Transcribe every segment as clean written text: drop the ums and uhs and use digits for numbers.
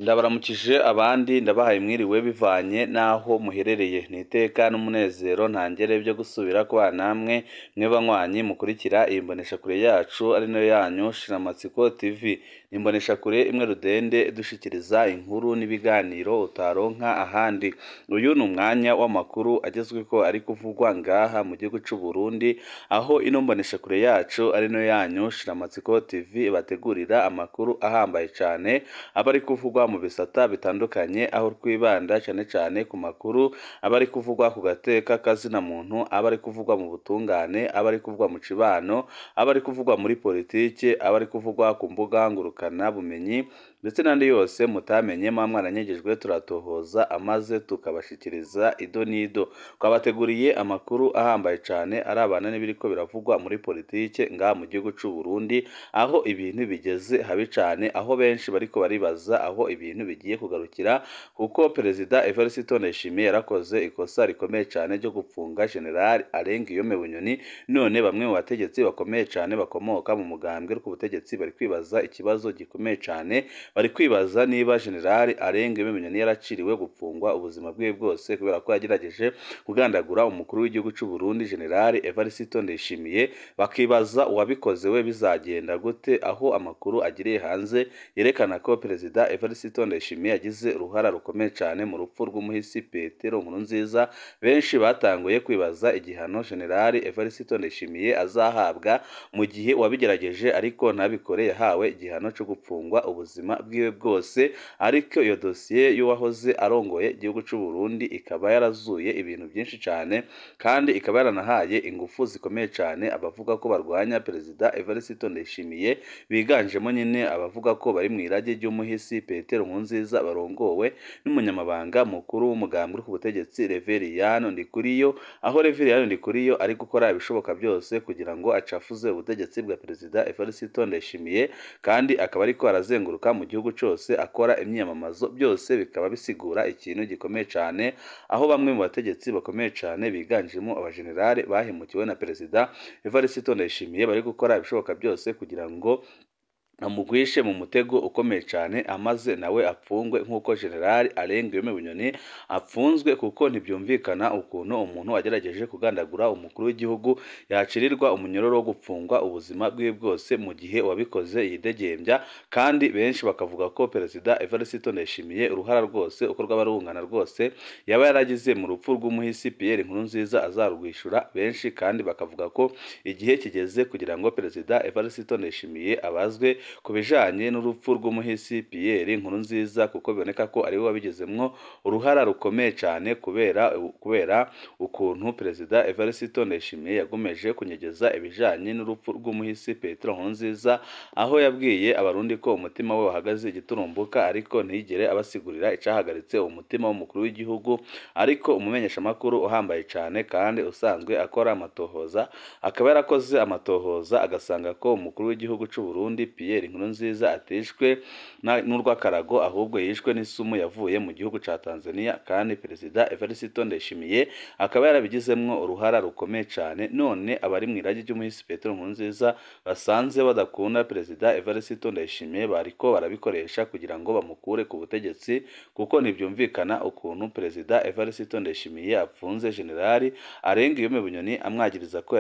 Ndabaramukije abandi ndabahaye mwiriwe bivanye n'aho muherereye. Ni iteka n'umunezero ntangere byo gusubira kubana namwe mwe banywanyi mukurikira iyi mboneshakure yacu ari nayo yanyu Shiramatsiko TV. Ni imboneshakure imwe rudende idushikiriza inkuru n'ibiganiro utaronka ahandi. Uyu ni umwanya w'amakuru agezweho ari kuvugwa ngaha mu gihugu c'u Burundi, aho ino mboneshakure yacu ari nayo yanyu Shiramatsiko TV ibategurira amakuru ahambaye cane aba ari kuvugwa mu bisata bitandukanye, aho twibanda cyane cyane ku makuru aba ari kuvugwa ku gateka kazina muntu, aba ari kuvugwa mu butungane, aba ari kuvugwa mu cibano, aba ari kuvugwa muri politike, aba ari kuvugwa ku mbuga ngurukana bumenyi ndetse n'andi yose mutamenye mwa mwaranyegejwe, turatohoza amaze tukabashikiriza ido n'ido. Twabateguriye amakuru ahambaye cyane arabana n'ibiriko biravugwa muri politike ngaha mu gihugu c'u Burundi, aho ibintu bigeze habi cane, aho benshi bariko baribaza aho ibintu bigiye kugarukira, kuko Perezida Evariste Ndayishimiye yarakoze ikosa rikomeye cyane ryo gupfunga General Alain Guillaume Bunyoni. None bamwe mu bategetsi bakomeye cyane bakomoka mu mugambwe ku butegetsi bari kwibaza ikibazo gikomeye cyane, bari kwibaza niba General Alain Guillaume Bunyoni yaraciriwe gupfungwa ubuzima bwe bwose kubera ko yagerageje kugandagura umukuru w'igihugu c'u Burundi General Evariste Ndayishimiye. Bakibaza uwabikoze we bizagenda gute, aho amakuru agiriye hanze yerekana ko Perezida Evariste Ndayishimiye yagize uruhara rukomeye cyane mu rupfu rw'umuhisi Petero Nkurunziza. Benshi batanguye kwibaza igihano General Evariste Ndayishimiye azahabwa mu gihe uwabigerageje ariko ntabikore yahawe igihano cyo gupfungwa ubuzima bwiwe bwose. Ariko iyo dosiye y'uwahoze arongoye igihugu c'u Burundi ikaba yarazuye ibintu byinshi cyane, kandi ikaba yaranahaye ingufu zikomeye cyane abavuga ko barwanya Perezida Evariste Ndayishimiye, biganjemo nyine abavuga ko bari mu irage ry'umuhisi Petero Nkurunziza barongowe n'umunyamabanga mukuru w'umugambwe uri ku butegetsi Reveriyano Ndikuriyo, aho Reveriyano Ndikuriyo ari gukora ibishoboka byose kugira ngo acafuze ubutegetsi bwa Perezida Evariste Ndayishimiye, kandi akaba ariko arazenguruka mu gihugu cyose akora imyiyamamazo. Byose bikaba bisigura ikintu gikomeye cyane, aho bamwe mu bategetsi bakomeye cyane biganjemo abajenerali bahemukiwe na Perezida Evariste Ndayishimiye bari gukora ibishoboka byose kugira ngo amugwishe mu mutego ukomeye cyane, amaze nawe apfungwe nk'uko General Alain Guillaume Bunyoni apfunzwe, kuko ntibyumvikana ukuntu umuntu wagerageje kugandagura umukuru w'igihugu yacirirwa umunyororo wo gupfungwa ubuzima bwiwe bwose mu gihe uwabikoze yidegembya. Kandi benshi bakavuga ko Perezida Evariste Ndayishimiye uruhara rwose uko rwaba rungana rwose yaba yaragize mu rupfu rw'umuhisi Pierre Nkurunziza azarwishura. Benshi kandi bakavuga ko igihe kigeze kugira ngo Perezida Evariste Ndayishimiye abazwe ku bijanye n'urupfu rw'umuhisi Pierre Nkurunziza, kuko biboneka ko ari we wabigezemwo uruhara rukomeye cyane, kubera ukuntu Perezida Evariste Ndayishimiye yagomeje kunyegeza ibijanye n'urupfu rw'umuhisi Petero Nkurunziza, aho yabwiye abarundi ko umutima we wahagaze igiturumbuka, ariko ntiyigere abasigurira icahagaritse umutima w'umukuru w'igihugu. Ariko umumenyeshamakuru uhambaye cyane kandi usanzwe akora amatohoza akaba yarakoze amatohoza agasanga ko umukuru w'igihugu c'u Burundi Pierre Nkurunziza atishwe n'urw'akarago, ahubwo yishwe n'isumu yavuye mu gihugu ca Tanzania, kandi Perezida Evariste Ndayishimiye akaba yarabigizemwo uruhara rukomeye cyane. None abari mu irage ry'umuhisi Petero Nkurunziza basanze badakunda Perezida Evariste Ndayishimiye bariko barabikoresha kugira ngo bamukure ku butegetsi, kuko ntibyumvikana ukuntu Perezida Evariste Ndayishimiye apfunze General Alain Guillaume Bunyoni amwagiriza ko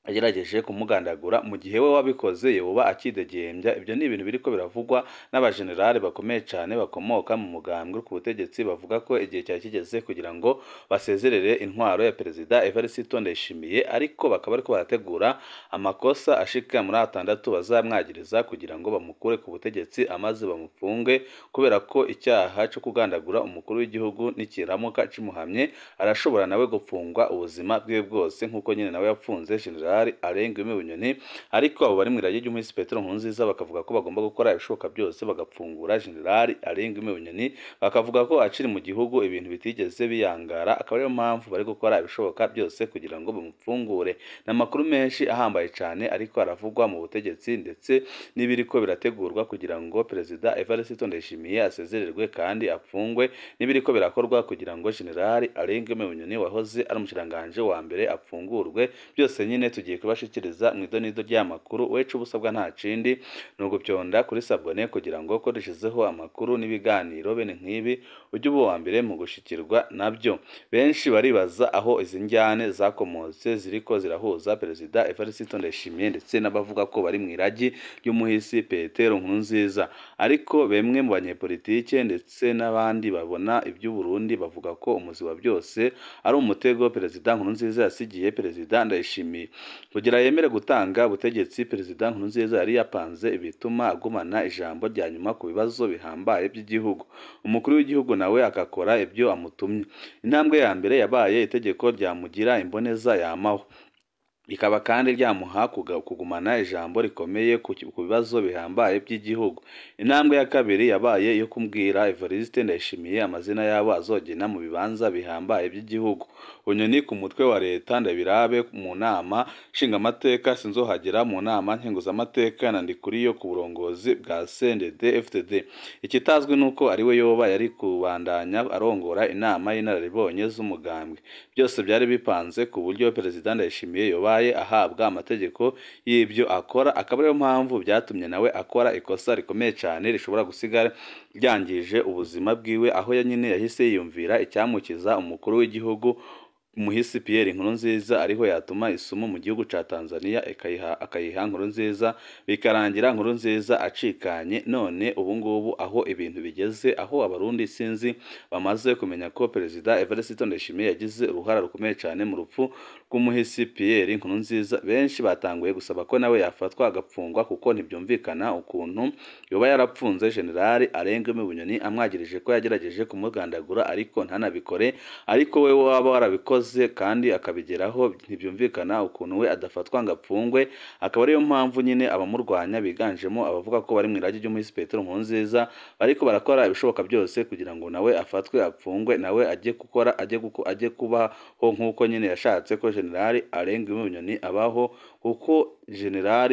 yagerageje kumugandagura mu gihe we wabikoze yoba akidegembya. Ibyo ni ibintu biriko biravugwa n'abajenerali bakomeye cyane bakomoka mu mugambwe ku butegetsi, bavuga ko igihe cyari kigeze kugira ngo basezerere intwaro ya Perezida Evariste Ndayishimiye, ariko bakaba ariko barategura amakosa ashika muri atandatu bazamwagiriza kugira ngo bamukure ku butegetsi amaze bamufunge, kubera ko icyaha cyo kugandagura umukuru w'igihugu nikiramuka cimuhamye arashobora nawe gupfungwa ubuzima bwiwe bwose, nk'uko nyine nawe yapfunze General Alain Guillaume Bunyoni. Ariko abo bari mu irage ry'umuhisi Petero Nkurunziza bakavuga ko bagomba gukora ibishoboka byose bagapfungura General Alain Guillaume Bunyoni, bakavuga ko akiri mu gihugu ibintu bitigeze biyangara, akaba ariyo mpamvu bari gukora ibishoboka byose kugira ngo bamupfungure. N'amakuru menshi ahambaye cyane ariko aravugwa mu butegetsi ndetse n'ibiriko birategurwa kugira ngo Perezida Evariste Ndayishimiye asezererwe kandi apfungwe, n'ibiriko birakorwa kugira ngo General Alain Guillaume Bunyoni wahoze ari umushiranganje wa mbere apfungurwe. Byose nyine tugiye kubashikiriza mu idonido ry'amakuru. Wecu ubusabwa nta kindi ni ugupyonda kuri sabone kugira ngo ko dushizeho amakuru n'ibiganiro bene nk'ibi ujye uba uwa mbere mu gushikirwa nabyo. Benshi baribaza aho izi njyane zakomotse ziriko zirahuza Perezida Evariste Ndayishimiye ndetse n'abavuga ko bari mu iragi ry'umuhisi Petero Nkurunziza, ariko bemwe mu banyepolitike ndetse n'abandi babona iby'u Burundi bavuga ko umuzi wa byose ari umutego Perezida Nkurunziza yasigiye Perezida Ndayishimiye. Kugira yemere gutanga ubutegetsi, Perezida Nkurunziza yari yapanze ibituma agumana ijambo rya nyuma ku bibazo bihambaye by'igihugu, umukuru w'igihugu nawe agakora ibyo amutumye. Intambwe ya mbere yabaye itegeko ryamugira imboneza yamaho, rikaba kandi ryamuha kugumana ijambo rikomeye ku bibazo bihambaye by'igihugu. Intambwe ya kabiri yabaye iyo kumbwira Evariste Ndayishimiye amazina yabo azogena mu bibanza bihambaye by'igihugu. Bunyoni ku mutwe wa leta, Ndabirabe mu nama nshingamateka, Sinzohagera mu nama nkenguzamateka na Ndikuriyo ku burongozi bwa CNDD-FDD. Ikitazwi nuko ari we yoba yari kubandanya arongora inama y'inararibonye z'umugambwe. Byose byari bipanze ku buryo Perezida Ndayishimiye yoba ahabwa amategeko y'ibyo akora, akaba ariyo mpamvu byatumye nawe akora ikosa rikomeye cyane rishobora gusigara ryangije ubuzima bwiwe, aho nyine yahise yiyumvira icyamukiza umukuru w'igihugu Muhisi Pierre Nkurunziza, ariho yatuma isumu mu gihugu ca Tanzania akayiha Nkurunziza, bikarangira Nkurunziza acikanye. None ubu ngubu aho ibintu bigeze, aho abarundi sinzi bamaze kumenya ko Perezida Evariste Ndayishimiye yagize uruhara rukomeye cyane mu rupfu rw'umuhisi Pierre Nkurunziza, benshi batanguye gusaba ko nawe yafatwa agapfungwa, kuko ntibyumvikana ukuntu yoba yarapfunze General Arengweme Bunyoni amwagirije ko yagerageje kumugandagura ariko ntanabikore, ariko we waba warabikoze kandi akabigeraho, ntibyumvikana ukuntu we adafatwa ngo apfungwe. Akaba ariyo mpamvu nyine abamurwanya biganjemo abavuga ko bari mu iragi ry'umuhisi Petero Nkurunziza ariko barakora ibishoboka byose kugira ngo nawe afatwe apfungwe, nawe ajye gukora ajye kubaho nk'uko nyine yashatse ko General Arengweme Bunyoni abaho, kuko General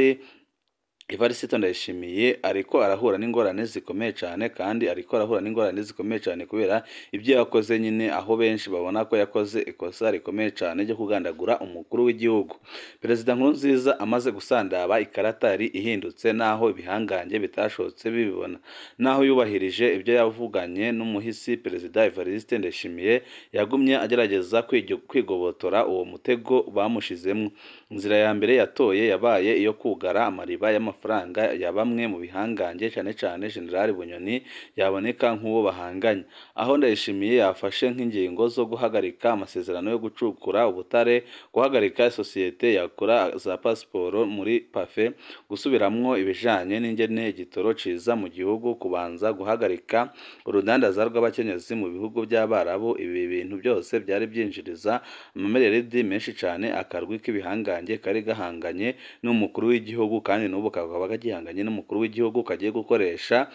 Evariste Ndayishimiye ariko arahura n'ingorane zikomeye cyane, kandi ariko arahura n'ingorane zikomeye cyane kubera ibyo yakoze nyine, aho benshi babona ko yakoze ikosa rikomeye cyane ryo kugandagura umukuru w'igihugu. Perezida Nkurunziza amaze gusandaba ikarata yari ihindutse, naho ibihangange bitashotse bibibona, naho yubahirije ibyo yavuganye n'umuhisi Perezida Evariste Ndayishimiye, yagumye agerageza kwigobotora uwo mutego bamushizemo. Inzira ya mbere yatoye yabaye iyo kugara amariba y'amafaranga ya bamwe mu bihangange, cyane cyane General Bunyoni yaboneka nk'uwo bahanganye, aho Ndayishimiye yafashe nk'ingingo zo guhagarika amasezerano yo gucukura ubutare, guhagarika sosiyete yakora za pasiporo muri pafe, gusubiramwo ibijanye n'ingene igitoro ciza mu gihugu, kubanza guhagarika urudandaza rw'abakenyezi mu bihugu by'Abarabu. Ibi bintu byose byari byinjiriza amamereredi menshi cyane akarwi k'ibihangange kari gahanganye n'umukuru w'igihugu, kandi n'ubu kakaba gihanganye n'umukuru w'igihugu, kagiye gukoresha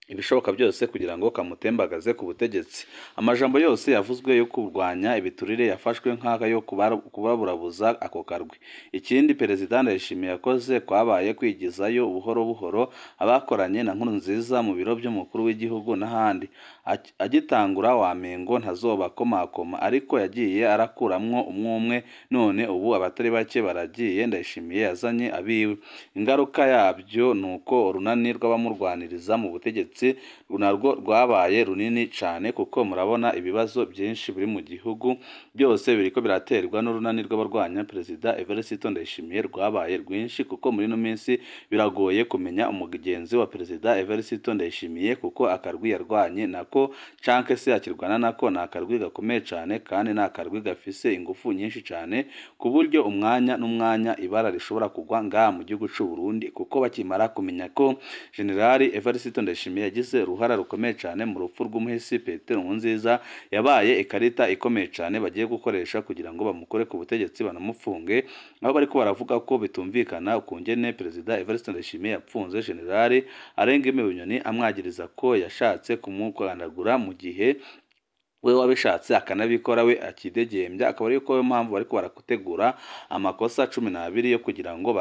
ibishoboka byose kugira ngo kamutembagaze ku butegetsi. Amajambo yose yavuzwe yo kurwanya ibiturire yafashwe nk'aka yo kubaburabuza ako karwi. Ikindi Perezida Ndayishimiye yakoze kwabaye kwigizayo buhoro buhoro abakoranye na Nkurunziza mu biro by'umukuru w'igihugu n'ahandi. Agitangura wamengo ntazoba komakoma, ariko yagiye arakuramwo umwumwe, none ubu abatari bake baragiye. Ndayishimiye yazanye abiwe. Ingaruka yabyo nuko urunani rw'abamurwaniriza mu butegetsi narwo rwabaye runini cyane, kuko murabona ibibazo byinshi biri mu gihugu byose biriko biraterwa n'urunani rw'abarwanya Perezida Evariste Ndayishimiye rwabaye rwinshi, kuko muri ino minsi biragoye kumenya umugenzi wa Perezida Evariste Ndayishimiye, kuko akarwi yarwanye nako canke se akirwana nako ni akarwi gakomeye cyane, kandi ni akarwi gafise ingufu nyinshi cyane, ku buryo umwanya n'umwanya ibara rishobora kugwa ngaha mu gihugu c'u Burundi, kuko bakimara kumenya ko General Evariste Ndayishimiye yagize uruhara rukomeye cyane mu rupfu rw'umuhisi Petero Nkurunziza, yabaye ikarita ikomeye cyane bagiye gukoresha kugira ngo bamukore ku butegetsi banamufunge, aho bariko baravuga ko bitumvikana ukungene Perezida Evariste Ndayishimiye yapfunze General Arengweme Bunyoni amwagiriza ko yashatse kumukandagura mu gihe we wabishatse akanabikora we akidegembya. Akaba ari ko mpamvu bariko barakutegura amakosa 12 yo kugira ngo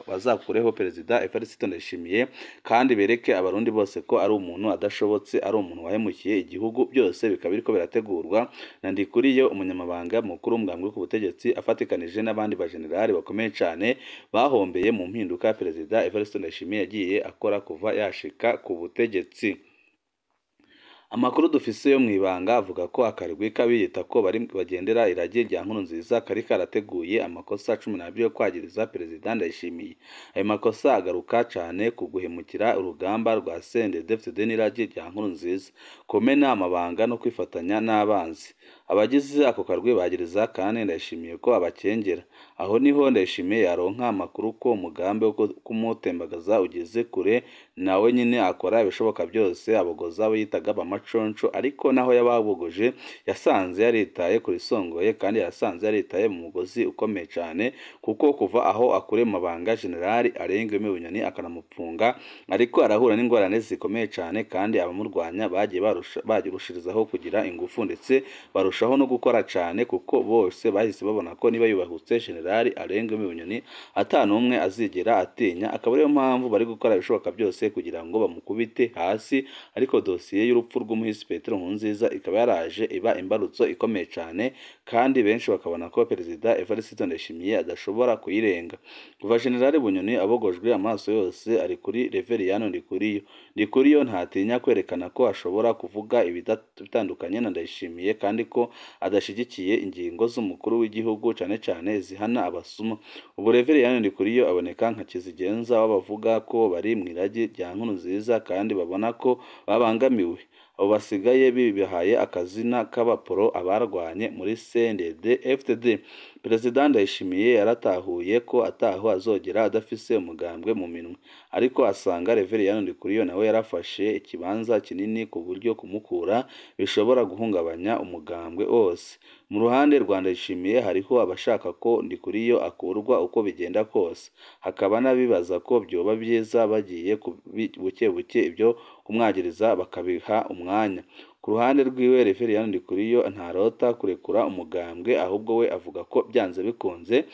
bazakureho Perezida Evariste Ndayishimiye, kandi bereke abarundi bose ko ari umuntu adashobotse, ari umuntu wahemukiye igihugu. Byose bikaba biriko birategurwa na Ndikuriyo, umunyamabanga mukuru w'umugambwe ku butegetsi, afatikanije n'abandi bajenerali bakomeye cyane bahombeye mu mpinduka Perezida Evariste Ndayishimiye yagiye akora kuva yashika ku butegetsi. Amakuru dufise yo mwibanga avuga ko akarwi kabiyita ko bari bagendera iragi rya Nkurunziza kari karateguye amakosa 12 yo kwagiriza Perezida Ndayishimiye. Ayo makosa agaruka cane ku guhemukira urugamba rwa CNDD-FDD n'iragi rya Nkurunziza, kumena amabanga no kwifatanya n'abanzi. Abagize ako karwi bagiriza kandi Ndayishimiye ko abakengera. Aho niho Ndayishimiye yaronka amakuru ko umugambi wo kumutembagaza ugeze kure, nawe nyine akora ibishoboka byose abogoza abo yitaga bamaconco, ariko naho yababogoje yasanze yaritaye ku risongoye, kandi yasanze yaritaye mu mugozi ukomeye cyane, kuko kuva aho akure mu mabanga General Alain Bunyoni akanamupfunga, ariko arahura n'ingorane zikomeye cyane, kandi abamurwanya bagiye barushirizaho kugira ingufu ndetse barushaho no gukora cyane, kuko bose bahise babona ko niba yubahutse General Alain Bunyoni atanumwe azigera atinya. Akaba ariyo mpamvu bari gukora ibishoboka byose kugira ngo bamukubite hasi. Ariko dosiye y'urupfu rw'umuhisi Petero Nkurunziza ikaba yaraje iba imbarutso ikomeye cyane, kandi benshi bakabona ko Perezida Evariste Ndayishimiye adashobora kuyirenga. Kuva General Bunyoni abogojwe, amaso yose ari kuri Reveriyano Ndikuriyo. Ndikuriyo ntatinya kwerekana ko ashobora kuvuga ibitandukanye na Ndayishimiye, kandi ko adashyigikiye ingingo z'umukuru w'igihugu cyane cyane zihana abasuma. Ubu Reveriyano Ndikuriyo aboneka nka kizigenza w'abavuga ko bari mu iragi rya Nkurunziza kandi babona ko babangamiwe. Abo basigaye bibahaye akazina k'abaporo abarwanye muri CNDD-FDD. Perezida Ndayishimiye yaratahuye ko ataho azogera adafise umugambwe mu minwe, ariko asanga Reveriyano Ndikuriyo nawe yarafashe ikibanza kinini ku buryo kumukura bishobora guhungabanya umugambwe wose. Mu ruhande rwa Ndayishimiye hariho abashaka ko Ndikuriyo akurwa uko bigenda kose, hakaba n'abibaza ko byoba byiza bagiye buke buke ibyo kumwagiriza bakabiha umwanya. Ku ruhande rwiwe Reveriyano Ndikuriyo ntarota kurekura umugambwe, ahubwo we avuga ko byanze bikunze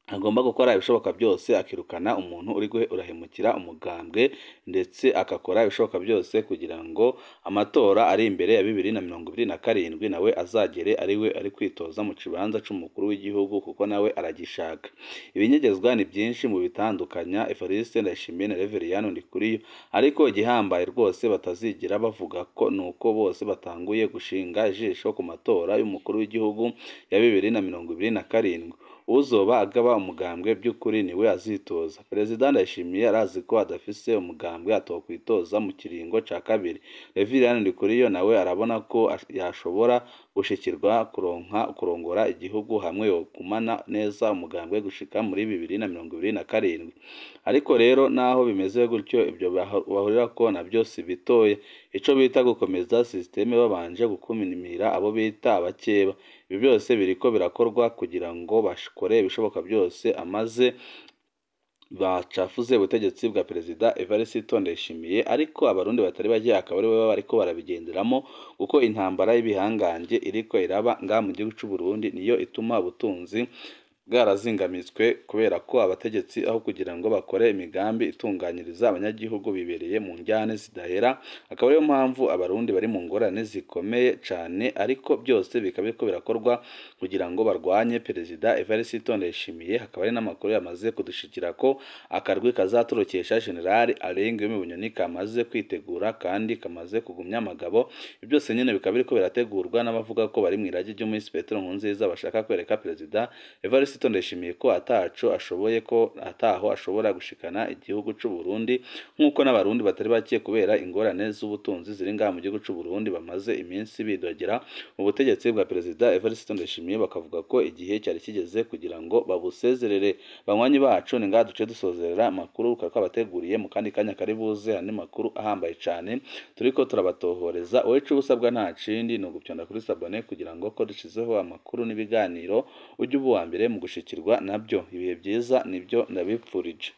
agomba gukora ibishoboka byose akirukana umuntu uri urahemukira umugambwe, ndetse akakora ibishoboka byose kugira ngo amatora ari imbere ya 2027 nawe azagere ari we ari kwitoza mu kibanza c'umukuru w'igihugu, kuko nawe aragishaka. Ibinyegezwa ni byinshi mu bitandukanya Evariste Ndayishimiye na Reveriyano Ndikuriyo, ariko igihambaye rwose batazigira bavuga ko nuko bose batanguye gushinga ijisho ku matora y'umukuru w'igihugu ya 2027. Uzoba agaba umugambwe by'ukuri niwe azitoza. Perezida Ndayishimiye arazi ko adafise umugambwe atokwitoza mu kiringo ca kabiri. Reveriyano Ndikuriyo nawe arabona ko yashobora gushikirwa kuronka kurongora igihugu hamwe yokumana neza umugambwe gushika muri 2027. Ariko rero naho bimeze gutyo, ibyo bahurira ko nabyo si bitoye. Ico bita gukomeza systeme babanje gukumira abo bita abakeba. Ibi byose biriko birakorwa kugira ngo bashikore ibishoboka byose amaze bacafuze ubutegetsi bwa Perezida Evariste Ndayishimiye, ariko abarundi batari bake akaba ari bo bariko barabigenderamo, kuko intambara y'ibihangange iriko iraba nga mu gihugu c'u Burundi niyo ituma ubutunzi bwarazingamitswe, kubera ko abategetsi aho kugira ngo bakore imigambi itunganyiriza abanyagihugu bibereye mu njyane zidahera. Akaba ariyo mpamvu abarundi bari mu ngorane zikomeye cane, ariko byose bikaba biriko birakorwa kugira ngo barwanye Perezida Evariste Ndayishimiye. Hakaba hari n'amakuru yamaze kudushikira ko akarwi kazatorokesha General Alain Bunyoni kamaze kwitegura kandi kamaze kugumya amagabo. Ibyo byose nyene bikaba biriko birategurwa n'abavuga ko bari mu iragi ry'umuhisi Petero Nkurunziza, bashaka kwereka Perezida Evariste Ndayishimiye ko ataco ashoboye, ko ataho ashobora gushikana igihugu c'u Burundi, nk'uko n'abarundi batari bake kubera ingorane z'ubutunzi ziri ngaha mu gihugu c'u Burundi bamaze iminsi bidogera mu butegetsi bwa Perezida Evariste Ndayishimiye, bakavuga ko igihe cyari kigeze kugira ngo babusezerere. Banywanyi bacu, ni ngaha duce dusozerera amakuru twabateguriye. Mu kandi kanya kari buze andi makuru ahambaye cane turiko turabatohoreza. Wowe ico usabwa nta kindi ni ugupyonda kuri sabone kugira ngo ko dushizeho amakuru n'ibiganiro ujye uba uwa mbere mu gushikirwa nabyo. Ibihe byiza nibyo ndabipfurije.